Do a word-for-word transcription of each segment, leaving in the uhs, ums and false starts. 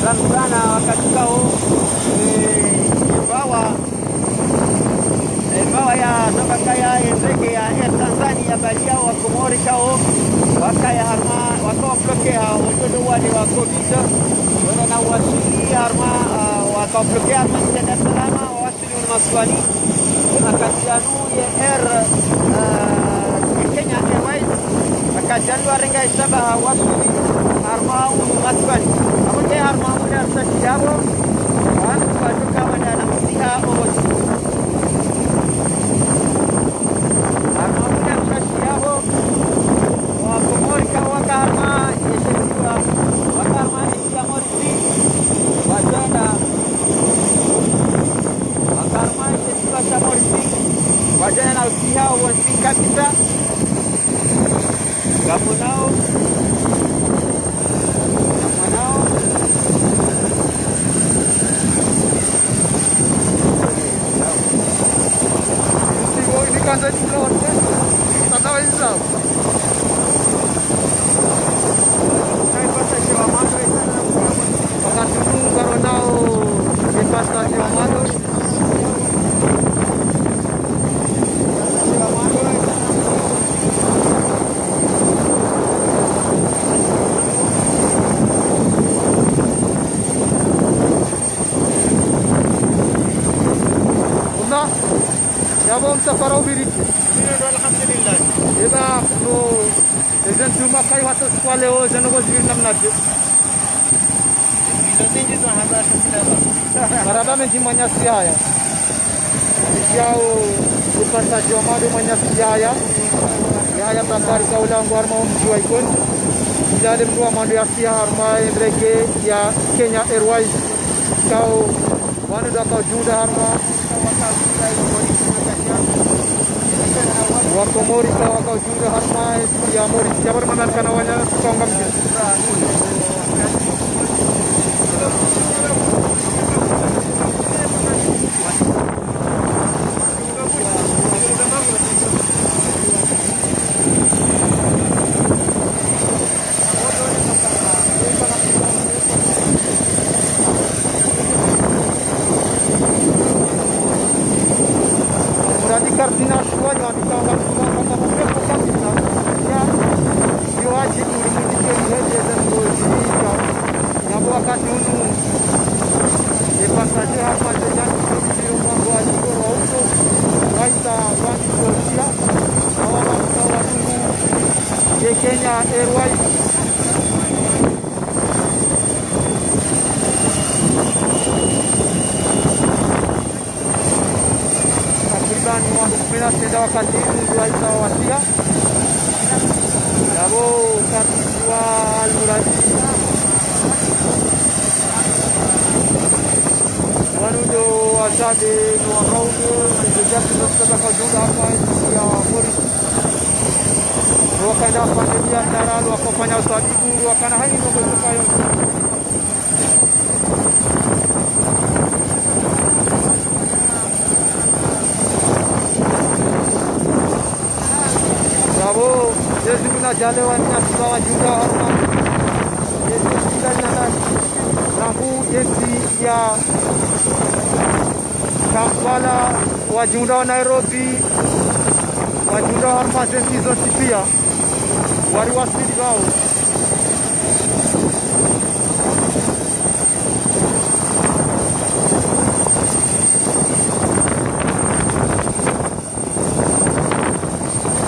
Sana sana wakati kao, eh, mbawa, eh, mbawa ya toka kaya, eh, ndege ya Air Tanzania baliya wa Komori kao, wakaya harumwa, waka bloqué ha, ojodo wale wa covid, wala na wasili harumwa, ah, waka bloqué harumwa Dar es Salaam, wasili Masiwani, wakati yanu ye Air, eh, Kenya Airways, wakati yanu warenga ishabaha wasili harumwa unu Masiwani. Apvo nde harumwa muda mshashi yapvo, wanu wajoka wana na usiha owontsi. Harumwa muda mshashi yapvo, wa Komori kao waka harumwa yeshesiwa, waka harumwa ya Morisi, wadjwenda, waka harumwa yeshesiwa sha Morisi, wadjwenda na usiha wontsi kabisa. Ngamonao, ngamonao. Usiwo ini kanza chula wote. Tata wa inza. Wakati huu ngaronao ye passage ya mwando. Una, yapvo msafara ubiriki. Alhamdulillah. Eba, no, eze ntuma kayi wato siku wa leo, ze ndrongoo zili namnadje? Izo zindji zo hamba sha silaba. Marahaba mendji mwananyasi Yahaya. Ikao, ye passage wa mwando mwananyasi Yahaya. Yahaya Bakari kao ulango harumwa omdji wa Ikoni. Ila nde mndru wa mwando yasiha harumwa ye ndege ya Kenya Airways. Kao, wanu ndo waka ujunda harumwa wa Komori kao waka ujunda harumwa ya Morisi. Yapvo mwana kana wanya suka unga mdji. Muradi cardinal shwari wandika ngam shwari ngam ngam pepo kabisa. Ya, yo aji kuri mudike mhedje za ngozi ya. Yapvo wakati unu, ye passage harumwa ze djani, ziro mwango wa jiro wa uso, waisa wani zosia, na wala mkawa nunu, ye Kenya Airways. Takriban wandru kume na senda wakati unu ndo waisa wasiya. Yapvo wakati wa Almuradi. Wanu ndo wazade no wanaume, ndo djati ndo saba kwa jumla hapa ya Morisi. Ndo wakaenda wafanya biashara, ndo wakafanya uswadiku, ndo wakana hayi ndo kwa yontsi. Yapvo, yezi kuna djale wa nyasi za wajunda harumwa. Yezi kuna nyasi. Rangu yezi ya Kampala, wajunda wa Nairobi, wajunda harumwa ze ntsi zontsi piya. Wari wasili pvao.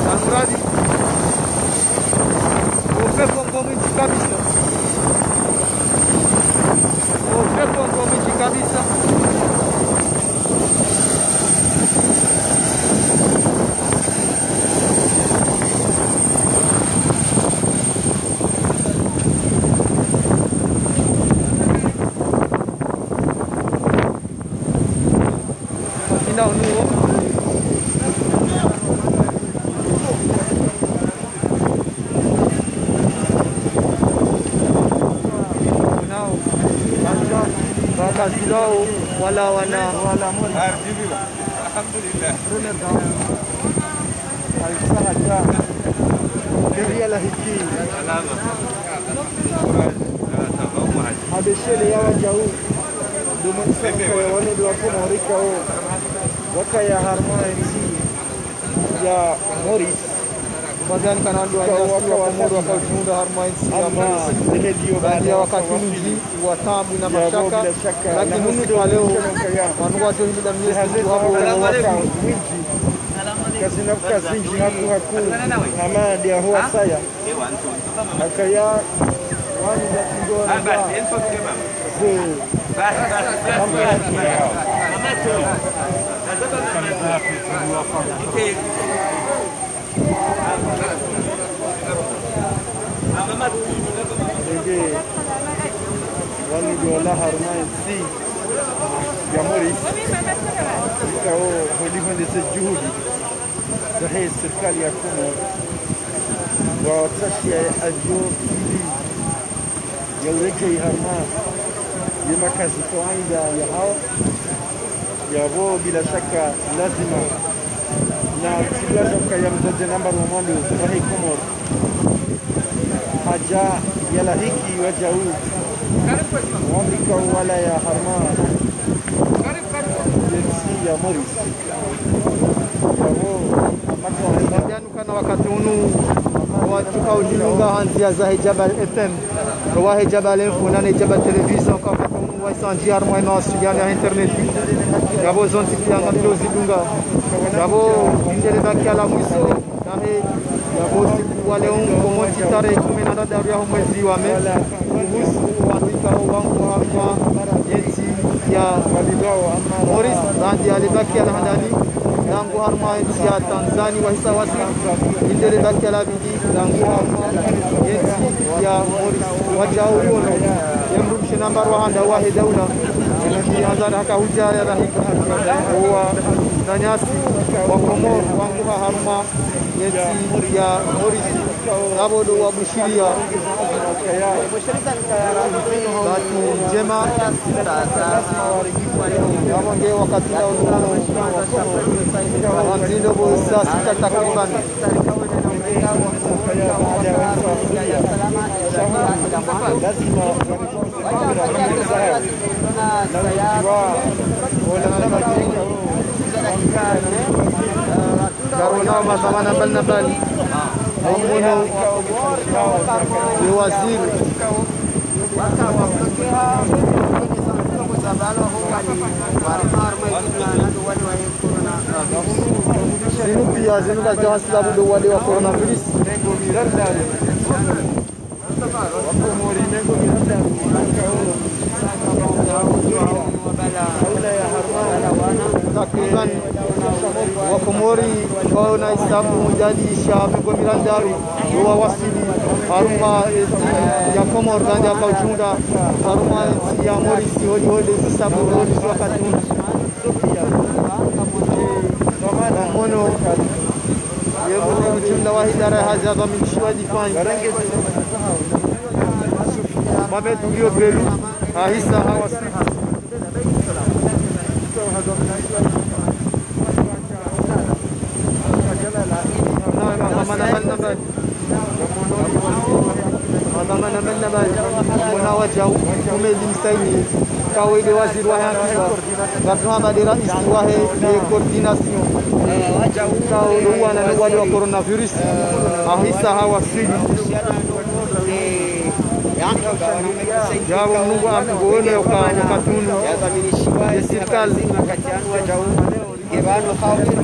Samuradi. Upepo ngo mwindji kabisa. Upepo ngo mwindji kabisa. Ina unuwo. Unao. Wakazi wao, wala wana. Alhamdulillah. Alhamdulillah. Kiriya la hiki. Salama. Salama. Shele ya wajau, ndo mwenisa ukaya wanu ndo wa Komori ikao wakaya harumwa entsi ya Maurice. Pvadzima kana wandru wa Komori waka ujihundra harumwa entsi ya Maurice. Baada ya wakati mwindji wa taabu na mashaka, lakini usiku wa leo, wanu wajo himida Mwenyezi Mungu wapvo. Kazina kazindji haku haku, ama nde aho wasaya. Hakaya, wanu ya kindo na ze. Ndege, wanu ndo walawa harumwa entsi ya Maurice. Ikao, holiho ndeze juhudi zahe sirikali ya Komori, watsashiya avion ili ya uredjei harumwa ye makazi kawaida yahawo. Yapvo bila shaka lazima na tibula shaka ya mdzadze nambari wa mwando wahe Komori. Haja yalahiki wajau wandru ikao walaya harumwa yentsi ya Maurice. Yapvo, apvanu kana wakati unu, wandru waka ujidunga ha ndzia zahe Jabal F M, wahe Jabal Info, na ne Jabal Télévision, kwa wakati unu wahisa ndjia harumwa ye mawasiliano ya internet. Yapvo zontsi pia ngamdjo zidunga. Yapvo, indele bakia la mwiso, nahe, yapvo usiku wa leo, nkomontsi tarehi kume na ndraru yaho mwezi wa mai, uhusu wandru ikao wangu harumwa yentsi ya Maurice, baanda ya le bakia la handani, rangu harumwa yentsi ya Tanzania wahisa waswili, indele bakia la pvili, rangu harumwa yentsi ya Maurice. Wajau uwono, ye mdrumshe nambari wa handa wahe daula, Azali haka huja yalahiki, owananyasi wa Komori wangu ha harumwa yentsi ya Maurice, yapvo ndo wabushiriya bahati ndjema. Yapvo nge wakati la unu, wakati ndo pvo saa sita takriban. Ngarona madhwamana mbali na mbali. Wamono ye waziri. Zinu pia, zinu ngazidjo hasibabu ndo wade wa coronavirus. Takriban Wakomori wao na hisabu idadi sha mengo mirandaru wawaswili harumwa entsi ya Komori, baanda ya waka ujihundra harumwa entsi ya Maurice, holiho nde zisabu holiho wakati unu. Wamono, ye mdru jimla wa idara ya hazi yadhwaminishiwa défense, Mohamed Ouliyo Belou, ahisa hawaswili. Naam, madhwamana mbali na mbali. Madhwamana mbali na mbali, mwana wajau, Houmed Msaidie, ikao nde waziri wahe ankiba, ngapvo hamba nde raisi wahe ye coordination, ikao ndo uwana no wade wa coronavirus, ahisa hawaswili. Yapvo Mungu amgone uka wakati unu, ye sirikali. Nge pvanu hawiri,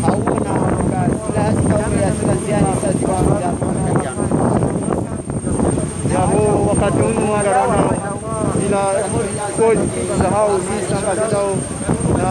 hawona, ka silaha zikaume ya sila ndziani sa zikaume za. Yapvo wakati unu ngarona zila kodi zahao zisa ngazidjao na